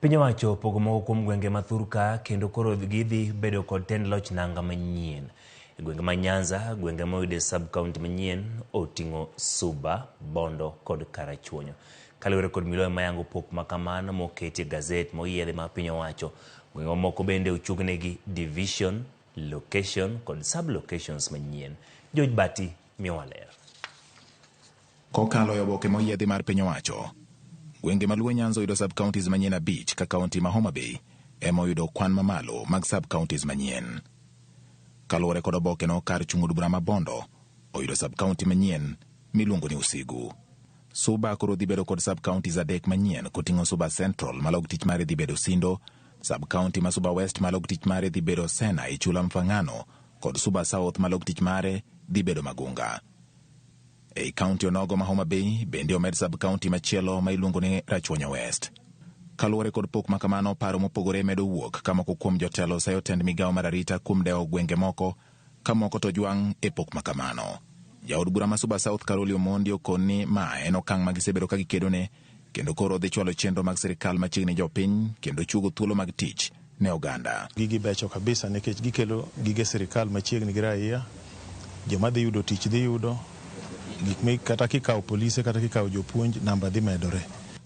Piny owacho opogo moko kuom gwenge ma thurka kendo koro gidhi bedo kod tend loch nanga manyien. E gwenge ma Nyanza, gwenge moyudo e sub county manyien oting'o Suba, Bondo kod Karachuonyo. Kaluwore kod milome mayango pok ma kamano moketi e gazet moyiedhi mar piny owacho, gwenge mamoko bende ochugnegi division, location kod sub locations manyien. George Bati miyowa ler. Kokalo e oboke moyiedhi mar piny owacho, gwenge ma Luo Nyanza oyudo sub-counties manyien 5 ka kaunti ma Homa Bay ema oyudo kwan mamalo mag sub-counties manyien. Kaluwore kod obokeno, kar chung' od bura ma Bondo oyudo sub-county manyien miluongo ni Usigu. Suba koro dhi bedo kod sub-counties 3 manyien koting'o Suba Central ma log tich mare dhi bedo Sindo, sub-county ma Suba West ma log tich mare dhi bedo Sena e chula Mfangano kod Suba South ma log tich mare dhi bedo Magunga. Ei kaunti onogo ma Homa Bay bende omed sub-county machielo ma iluongo ni Rachuonyo West. Kaluwore kod pok ma kamano, paro mopogore medo wuok ka moko kuom jotelo sayo tend migawo mar arita kuom dewo gwenge moko ka moko to jwang' e pok ma kamano. Jaod bura ma Suba South Caroli Omondi okon ni ma en okang' ma gisebedo ka gikedone kendo koro dhi chwalo chenro mag sirikal machiegni jopiny kendo chuogo thuolo mag tich ne oganda. Gigi becho kabisa nikech gikelo gige sirikal machiegni gi raia, joma dhi yudo tich dhi yudo, gik mi kata kikawo polise kata kikawo jopuonj namba dhi medore.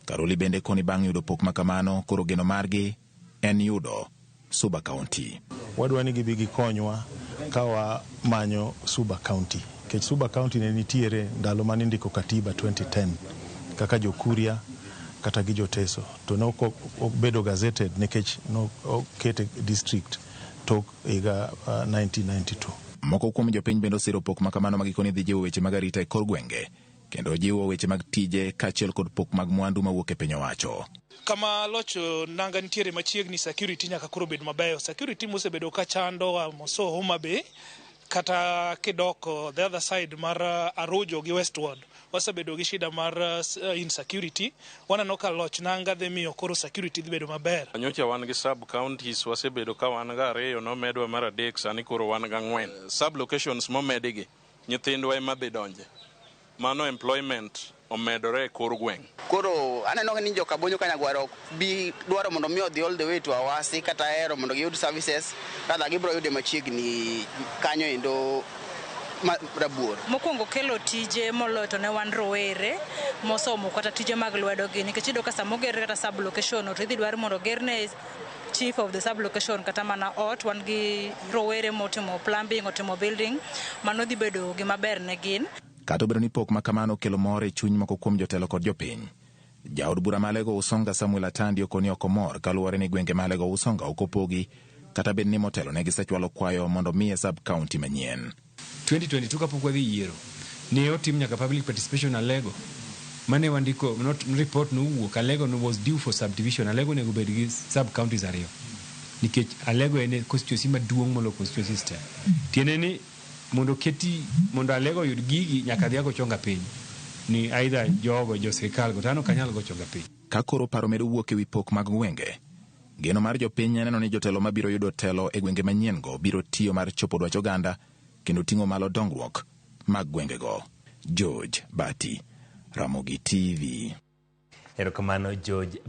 Karoli bende koni bang' yudo pok ma kamano koro geno margi en yudo Suba County. Wadwa ni gibi gikonywa ka wamanyo Suba County. Nikech Suba County ne nitiere ndalo mane indiko katiba 2010 kaka jokuria kata gi joteso to ne ok obedo gazetted nikech ne okete district tok higa 1992. Moko kuom jopiny bende osiro pok ma kamano ma gikone dhi jiwo weche mag arita e kor gwenge kendo jiwo weche mag tije kaachiel kod pok mag mwandu mawuok e piny owacho. Kama loch nanga nitiere machiegni, security nyaka koro bed mabeyo. Security mosebedo ka chando moso Homa Bay kata kidok the other side mar Arujo gi Westward wasebedo gi shida mar insecurity. Waneno ka loch nanga dhi miyo koro security dhi bedo maber. Nyocha wan gi sub counties wasebedo ka wan ga 2 nomedwa mar 3 sani koro wan ga 4. Sub locations momedigi nyithindwa ema dhi donje. Mano employment omedore e kor gweng'. Koro aneno ni joka Bonyo Kanyagwar ok bi dwaro mondo mi odhi all the way to Awasi kata Ahero mondo giyud services, rather gibiro yude machiegni kanyo endo Rabuor. Mokwongo kelo tije moloyo to ne wan rowere mosomo kata tije mag lwedo gi, nikech iyudo ka sama oger kata sub location to idhi dwar mondo ogerne chief of the sub location kata mana ot. Wan gi rowere motimo plumbing, otimo building, mano dhi bedo gima ber ne gin. Kata obedo ni pok ma kamano kelo mor e chuny moko kuom jotelo kod jopiny, jaod bura ma Alego Usonga Samuel Atandi okoni ok omor kaluwore ni gwenge ma Alego Usonga ok opogi kata bed ni motelo ne gisechwalo kwayo mondo miye sub county manyien. 2022 kapok wadhi yiero ne otim nyaka public participation Alego mane wandiko not report nowuok Alego no was due for subdivision. Alego onego bed gi sub counties 2 nikech Alego en constituency maduong' moloyo constituencies te. Tiende ni mondo keti mondo Alego oyud gigi nyaka dhi ago chonga piny ni either jogo jo sirikal go to an ok anyal go chonga piny. Ka koro paro medo wuok ewi pok mag gwenge, geno mar jopiny neno ni jotelo mabiro yudo telo e gwenge manyien go biro tiyo mar chopo dwach oganda kendo ting'o malo dongruok mag gwengego. George Bati, Ramogi TV. Erokamano George.